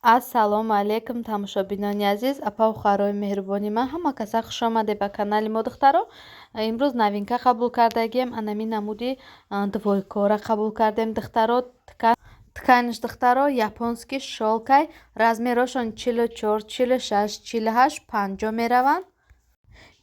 Ассалому алайкум, тамошобинони азиз, апаву хоҳарои меҳрубони ман, ҳама каса хушомадед ба канали мо. Духтаро, имрӯз новинка қабул кардагием. Анами намуди двойкора қабул кардем, духтаро. Тканиш, духтаро, японский шёлкай. Размерошон 44, 46, 48, 50 мераванд.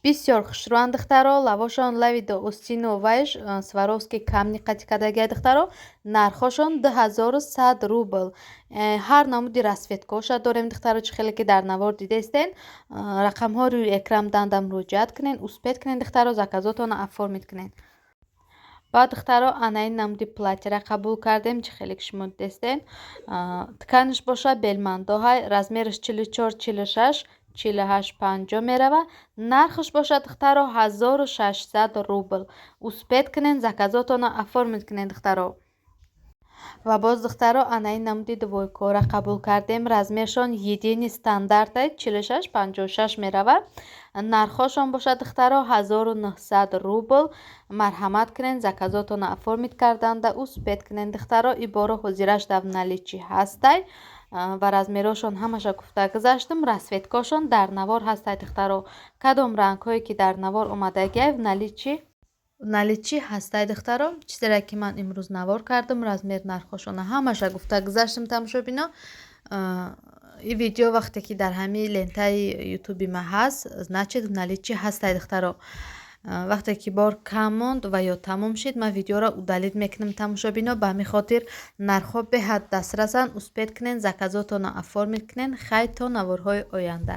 Бисёр хушрӯянд, духтаро. Лавошон лави до остину вайш Сваровски камни қати кардагиай, духтаро. Нархошон 2100 рубл. Ҳар намуди расцветкоша дорем, духтаро, чӣ хеле ки дар навор дидестен. Рақамҳо рӯи экран данда, муроҷиат кунед, успеть кунед, духтаро, заказотонро оформить кунед. Баъд, духтаро, ана ин намуди платьера қабул кардем, чӣ хеле ки шумо дидестен. Тканиш бошад белмандоҳай. Размераш 44, 46, 48, 50 меравад. Нархаш бошад, духтаро, 1600 рубл. Успеть кунед, заказотонро оформить кунед, духтаро. Ва боз, духтаро, ана ин намуди двойкора қабул кардем. Размершон единый стандартай, 46, 56 меравад. Нархҳошон бошад, духтаро, 1900 рубл. Марҳамат кунед, заказотонро оформить карданда успеть кунед, духтаро. И боро ҳозираш дар наличии ҳастай ва размерҳошон ҳамаша гуфта гузаштам. Расцветкошон дар навор ҳастай, духтаро. Кадом рангҳое ки дар навор омадагиай, в наличии ҳастай, духтаро. Чизере ки ман имрӯз навор кардам, размер, нархҳошона ҳамаша гуфта гузаштам, тамошобино. И видео вақте ки дар ҳамин лентаи ютуби ма ҳаст, значит, в наличии ҳастай, духтаро. Вақте ки бор кам монд ва ё тамом шид, ман видеоро удалить мекунам, тамошобино. Ба ҳамин хотир нархҳо беҳад дастрасанд. Успеть кунед, заказотонро оформить кунед. Хайр, то наворҳои оянда.